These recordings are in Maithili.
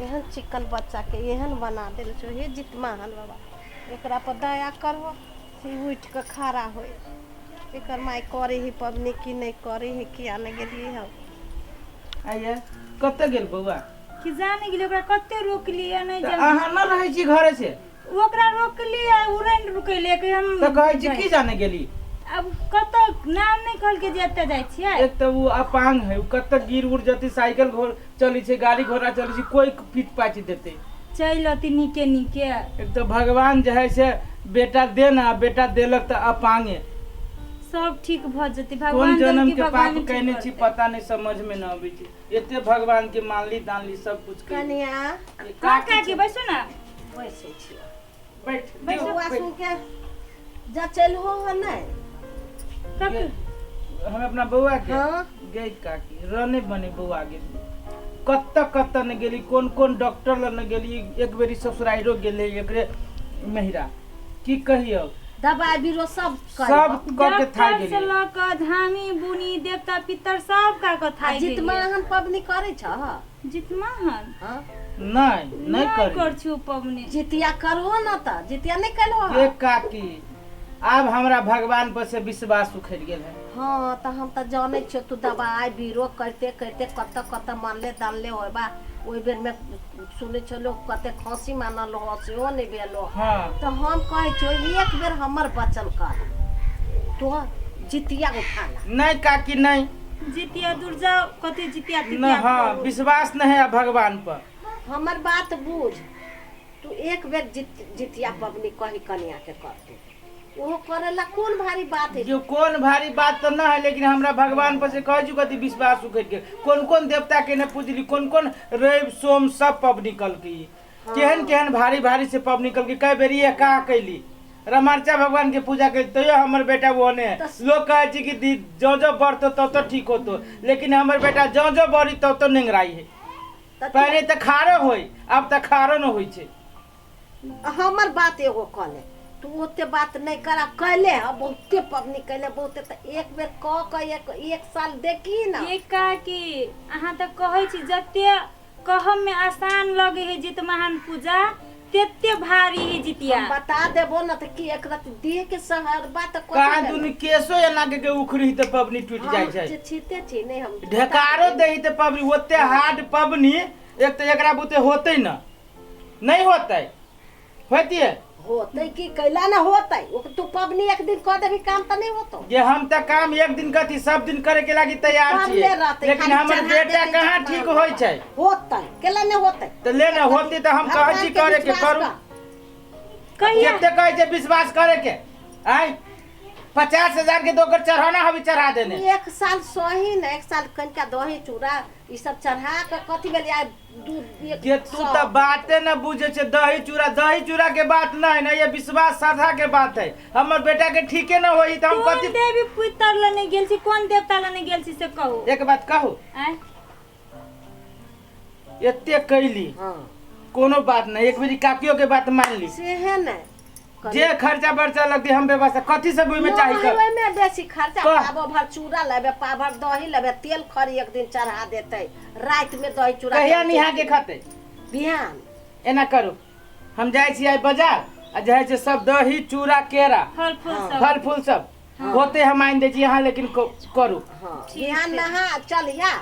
एहन चिकन बच्चाके एहन बना देल छौ हे जितमाहन बाबा एकरा पर दया करहो से उठि कऽ खड़ा होय एकर माय करे है पबनी कि नहि करे है किया नहि गेलियै हम आइए कतऽ गेल बौआ कि जाने गेलियै ओकरा कते रोकलियै नहि तऽ जाने अहाँ न रहै छी घरे से ओकरा रोकलियै ओ नहि रुकैले कि हम तऽ कहै छी की जाने गेली आब कतऽ नाम नहि कहलकै जे एतऽ जाइ छियै एक तऽ ओ अपांग है ओ कतऽ गिर उड़ जतै साइकिल घोड़ चलै छै गाड़ी घोड़ा चलै छै कोई पीट पाचि देतै चलि अती नीके नीके एक तऽ भगवान जे है से बेटा दे ना बेटा देलक तऽ अपांगे सब ठीक भऽ जेतै कोन भगवान जन्म देलकै के पाप भगवान ठीक कैने छी करतै। पता नहीं समझ में न अबै छै एते भगवान के मानली दानली सब कुछ कैली। कनिया हँ काकी बैसू ने बैसै छियै बैठ बैसू। बौआ सुन के जचेलहो हँ नहि काकी हम अपना बौआ के हाँ। गई काकी रने बने बौआ गेली कत्त कत्त ने गेली कोन कोन डॉक्टर लग ने गेली एक बेरी ससुराइरो गेले एकरे महिरा की कहियो दबाइ बीरो सब सब कऽ के थाकि डॉक्टर से गेली लऽ कऽ धामी बुनी देवता पितर सब का कऽ आ थाकि जितमा गेलियै। अहन पबनी करै छह जितमाहन हाँ नहीं नहीं नहि करी कर छी पबनी जितिया करहो न तऽ जितिया नहि केलहो ये काकी आब हमरा भगवान पर से विश्वास उखड़ गेल है हँ तऽ हम तऽ जानै छियौ तू दबाइ बीरो करिते करिते कतऽ कतऽ मानले दानले होबा ओहि बेरमे सुनै छियौ लोक कते खाँसी मानल हो सेहो नहि भेल हो तऽ हम कहै छियौ एक बेर हमर वचन कर तो जितिया उठा ला नहीं काकी नहीं जितिया दूर जाओ कथी जितिया न तितिया हाँ करू। विश्वास नहीं है भगवान पर हमर बात बूझ तू एक बेर जितिया पबनी कही कनिया के कर दे ओहो करेला कोन भारी बात है जो कोन भारी बात तो न है लेकिन हमरा भगवान पर से कह चुका थी विश्वास उखड़ के कोन कोन देवता के न पूजली कोन कोन रवि सोम सब पबनी कलकी केहन केहन भारी भारी से पबनी कलकी कई बेरी ये का कैली रमार्चा भगवान के पूजा कैली तैयो हमर बेटा वो ने लोग कहे छै कि दी जो जो बढ़तो तो तो ठीक होतो लेकिन हमर बेटा जो जो बढ़ी तो तो निंगराई है तऽ पहले तऽ खारो होई अब तऽ खारो न होइ छै हमर बात एगो कहले तू ओते बात नहि कर आ कैले ह बहुते पबनी कैले बहुते तऽ एक बेर कह के एक एक साल देखी ना ये काकी अहाँ तऽ कहै छी जते कहम में आसान लगे है जितमहान पूजा तेते भारी है जितिया हम बता देबो न तऽ की एक रति देह के सहरबा तऽ कथी कहाँ भेलै? दुनू केसो एना के के उखड़ी तऽ पबनी टूटि जाइ हम छै जे छीते छी नहि हम ढेकारो दही तऽ पबनी ओते हार्ड पबनी एक तऽ एकरा बुते होतै न नहीं होतै होतिए होतै की कैला ना होतै ओकर तू पबनी एक दिन कऽ देबी काम तऽ नहि होतौ जे हम तऽ काम एक दिन कथी सब दिन करे के लागी तैयार पबले छियै रहतै लेकिन खाली हमर चढ़ा बेटा देतै कहाँ जितना ठीक होइ छै होतै केला नहि होतै तऽ ले ने होतै तऽ हम कहै छी भगवान के करे के विश्वास करू कर। कहिया कते कहै छै विश्वास करे के आय 50,000 के दोकर चढ़ाना हबी चढ़ा देने एक साल सही ने एक साल कनिका दही चूड़ा ई सब चढ़ा के कथी भेलै आइ दूध एक जे तू सौ। तऽ बाते न बुझे छै दही चूड़ा दही चूड़ा के बात नहीं ना ये विश्वास श्रद्धा के बात है हमर बेटा के ठीके न होई तऽ हम कोन कथी देवी पितर लने गेल छी कोन देवता लने गेल छी से कहू एक बात कहू आँय एते कैली हाँ कोनो बात नहीं एक बेरी काकियो के बात मान ली से है ने जे खर्चा बर्चा लगती हम व्यवस्था कथी सब ओहिमे चाही नहि, कर ओहिमे बेसी खर्चा कह। पाव भर चूड़ा लेबे पाव भर दही लेबे तेल खरी एक दिन चढ़ा देतै राति में दही चूड़ा कहिया निहा के खते बिहान एना करू हम जाइ छी आइ बाजार आ जे है से सब दही चूड़ा केरा फल फूल सब फल फूल सब होते हम आनि दै छी यहाँ लेकिन करू हाँ बिहान नहा चलिया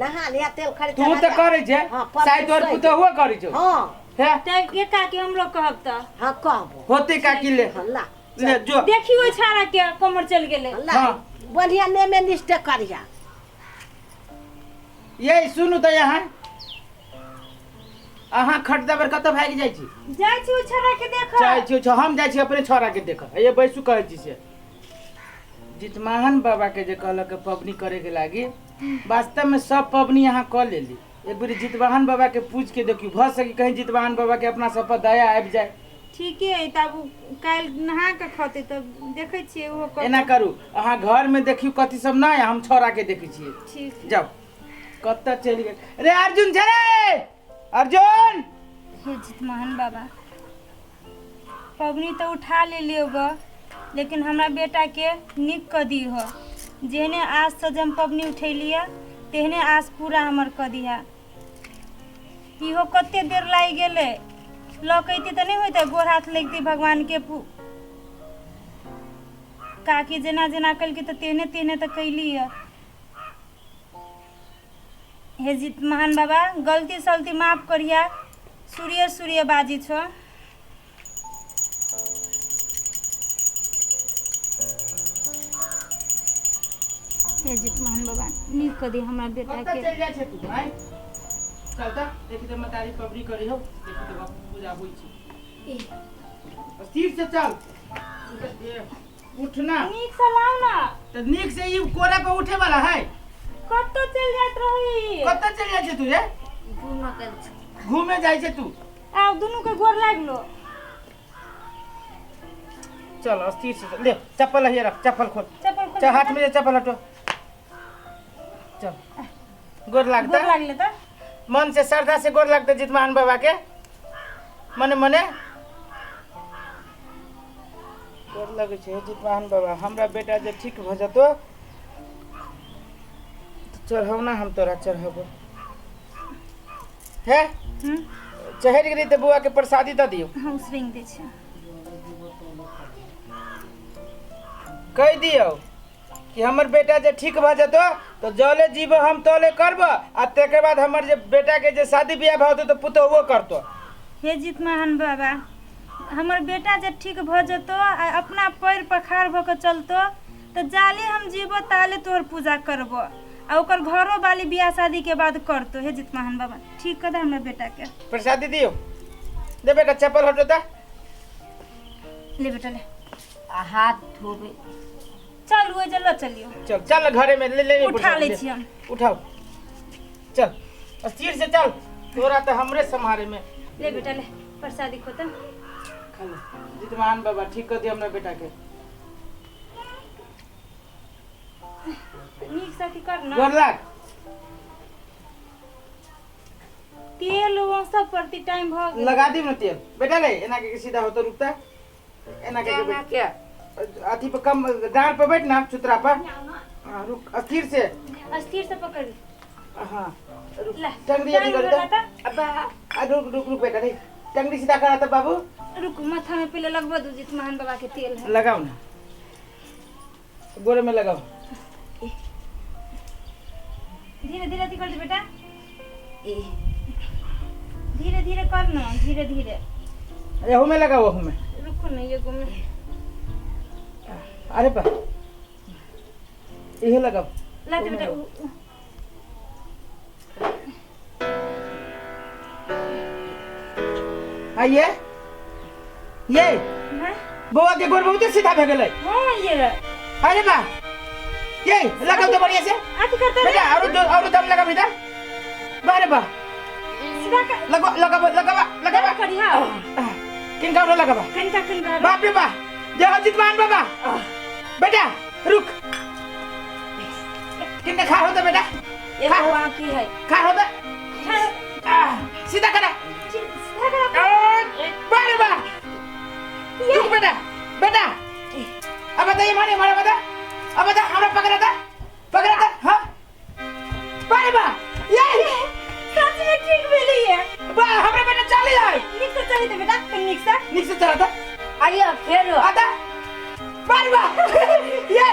नहा लिया तेल खरी तू चढ़ा तऽ दिया। करै छै हाँ, परसू शायद तोहर सही। पुतोहुओ करै छौ हाँ हे तऽ के काकी हमरो कहब तऽ हाँ कहबो होते काकी ले हाँ ला ले जो देखी ओहि छाड़ा के कमर चलि गेलै ला हाँ। बढ़िया नेमे निष्ठे करिया ये सुनू तऽ यहाँ अहाँ खटदा पर कतऽ भागि जाइ छी जाइ छी ओहि छाड़ा के देखऽ जाइ छी हम जाइ छी अपने छौड़ा के देखऽ ये बैसू कहै छी से जितमाहन बाबा के जे कहलक पबनी करे के लागी वास्तव में सब पबनी अहाँ कऽ लेली एक बेर जितवाहन बाबा के पूछ के देखियो भऽ सके कहीं जितवाहन बाबा के अपना सब पर दया आबि जाए ठीके अइ तब काल्हि नहा कऽ खतै तब देखै छियै ओहो कऽ एना करू अहाँ घर में देखियो कथी सब नहि हम छौड़ा के देखै छियै ठीक जाउ कतऽ चलि गेल रे अर्जुन छै रे अर्जुन हे जितमोहन बाबा पबनी तऽ उठा लेलियौ ग लेकिन हमरा बेटाके नीक कऽ दीह जेहने आशसँ जे हम पबनी उठेलियै तेहने आश पूरा हमर कऽ दिहे इहो कते देर लागि गेलै। लऽ के अयती तऽ नहि होइतै, गोर हाथ लगितै भगवानके। काकी जेना जेना केलकै तऽ तेहने तेहने तऽ कैली है। हे जीत महान बाबा, गलती सलती माफ करिया, सूर्य सूर्य बाजी छो। हे जीत महान बाबा, नीक कऽ दी हमरा बेटा कतऽ के। चलि जाइ छै तू आँय? चल तऽ देखी तऽ मतारी पबनी करी हो, देखी तऽ बाप पूजा होइ छै। स्थिर से चल, उठ ना। नीक से लाउ ना। तऽ नीक से ई कोरा पर उठे वाला है? कतऽ चलि जाइत रही? कतऽ चलि जाइ छै तू रे? घूमऽ गेल छी। घूमे जाइ छै तू? आब दुनू के गोर लागलो। चल स्थिर से चल। ले चप्पल here रख, चप्पल खोल। चप्पल खोल। चल हाथ में जे चप्पल हटो, चल गोर गोर लागता। लागले तऽ। मन से श्रद्धा से गोर लगता जितमान बाबा के, मने मने गोर लगै छै। जितमान बाबा, हमरा बेटा जे ठीक भऽ जेतो तऽ चढ़ौ ना, हम तोरा चढ़बो हे। चढ़ि गेली तऽ बौआ के प्रसादी दऽ दियौ। हम उसरंग दै छियै। कहि दियौ कि हमर बेटा जे ठीक भऽ जेतो तऽ जले जीबो हम तले करबो, आ तकर बाद हमर जे बेटा के जे शादी बियाह भऽ जेतो तऽ पुतोहुओ करतो। हे जीत महान बाबा, हमर बेटा जे ठीक भऽ जेतो आ अपना पैर पर खाड़ भऽ कऽ चलतो तऽ जाले हम जीबो ताले तोहर पूजा करबो, आ ओकर घरो वाली बियाह शादी के बाद करतो। हे जीत महान बाबा, ठीक कर दे हमरा बेटा के। प्रसादी दियौ। दे बेटा, चप्पल हटो तऽ। ले बेटा ले। आ हाथ धोबे। चल ओहि जे लऽ चलियौ। चल चल घरे में ले ले। उठा लै छी हम। उठाओ, चल स्थिर से चल, तोरा तऽ हमरे सम्हारे में। ले बेटा ले, प्रसादी खो तऽ। खा ले। जितमान बाबा, ठीक कर दियो हमरा बेटा के। नीक से अथी कर ना। गोर लाग। तेल वो सब प्रति टाइम भऽ गेल। लगा दी ना तेल बेटा। ले एना के सीधा होतो, रुकता एना के केना के? अथी पर कम डांड पर बैठ ना, चुतरा पर। हाँ, रुक स्थिर से। स्थिर से पकड़। हाँ रुक। ले, टंगड़ी अथी टाइम कर भेला दे। तऽ। अब्बा आ रुक रुक रुक बेटा रे, टंगड़ी सीधा करा तो बाबू। रुक, माथा में पहले लगबा दू, जित महान बाबा के तेल है। लगाओ ना, गोरे में लगाओ। धीरे धीरे अथी कर दे बेटा। ई धीरे धीरे कर ना, धीरे धीरे। एहू में लगाओ, ओहू में। रुको ना, एगो में। अरे बा, इहो लगाओ। ला दे बेटा। आइए ये। हाँ? बौआ के गोर बहुते सीधा भए गेलै। हाँ ये रे। अरे बा, ये लगाओ तो बढ़िया से। अथी करते बेटा, और और दम लगा बेटा। बारे बा। सीधा कर। लगा लगा लगा लगा। करिया। किनका और लगाबा? कनिका कनिका। बाप रे बा, जय हो जितमान बाबा। बेटा रुक, किनका खा हो तो बेटा। एगो बाकी है। खा हो तो सीधा करा। सीधा करा। बारे बा, रुक बेटा। बेटा अब बताइए, माने मारे बता, अब बता, हमरा पकड़ा था, पकड़ा था। हाँ बारे बा, ये सच में ठीक भेलै ये। बा, हमरा बेटा चली जाए। नीक से चली दे बेटा, कनि नीक से। नीक से चला था। आइए फेर। आता बारे बा, ये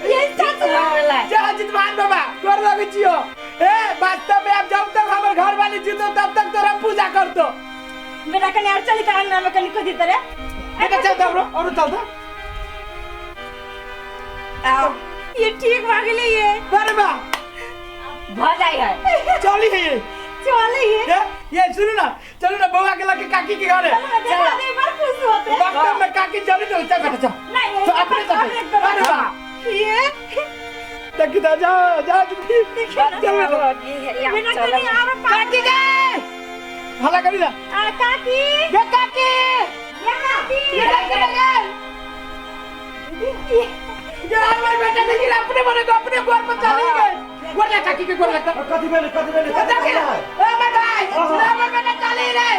ये सच में। जय जितमान बाबा, गोर लगै छियो। ए वास्तव में अब जब तक हमर घर वाली जीतो तब तक तोरा पूजा करतो। बेटा कनि आर चली तऽ अंगना में कनि कुदी तरे। बेटा चल दबरो और चल दा। आओ। ये ठीक भऽ गेलै ये। बारे बा। भऽ जाइ है। चली है। चले ये। ये सुनू ना, चलू ना बौआ के लगे काकी के घरे। चलो देखा दे, बड़ खुश होते। वास्तव में काकी चली तो चल बेटा चल। नहीं। तो अपने चल। अरे बा, ये तक जा जा जा चल बेटा। बेटा कनि आर काकी के हला करी ना। आ काकी। ये काकी। ये काकी। ये काकी लगे। ये हमर बेटा देखी अपने मने को अपने गोर पर चली गए। गोर लग काकी के, गोर लगता। कथी भेलै, कथी भेलै? कथी भेलै? ए हमर भाई, हमर बेटा चली रे।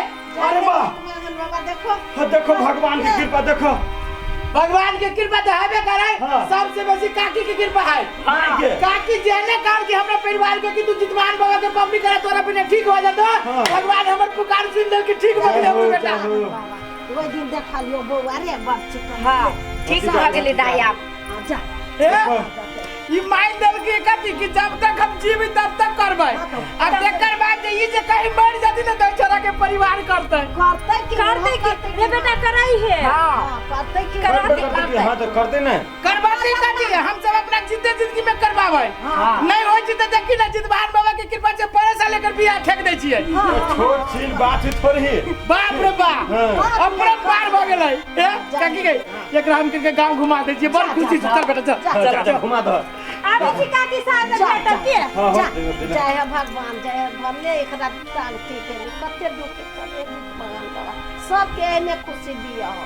अरे वाह। मोहन बाबा देखो। हाँ, देखो भगवान की कृपा देखो। भगवान के कृपा तो हेबे करे। हाँ। सबसे बेसी काकी के कृपा है। माई के। काकी जेने काम के हमरा परिवार के कि तू जितवान बाबा के पबनी करे तोरा बिना ठीक हो जातो। हाँ। भगवान हमर पुकार सुन दल कि ठीक हो गेलै हमर बेटा। जय हो। ओहि दिन देखा लियो बौआ रे बड़ चिकन। हाँ, ठीक भऽ गेलै दाइ आब। हाँ, जा। ए, ई मान दल के कथी कि जब तक हम जीवी तब तक करबै, आ तेकर बाद जे ई जे कहीं मर जती ने तऽ छोरा के परिवार करतै। करतै कि करतै कि रे बेटा, कराई है। हाँ। करतै कि करबै करतै कि? हाँ, तऽ करतै ने। करबाते कथी, हम सब अपना जीते जिंदगी में करबाबै। नहीं होइ छै तऽ देखी ने, जितवान बाबा के कृपा से परे साल एकर बियाह ठेक दै छियै। छोट छीन बात छै थोड़ी। बाप रे बाप, हाँ। अपरम्पार भऽ गेलै। ए काकी गई, एकरा हम करके गांव घुमा दै छियै, बड़ खुशी छै। चल बेटा, चल। हाँ, चल, चल, घुमा दह। आबै छी काकी साथ जा, भेटब के। हाँ, जा, होतै, होतै ने। जय हे भगवान, जय हे भले एकरा टांग ठीक है। कते दुख चले जितवान बाबा, सबके एने खुशी दिया हो।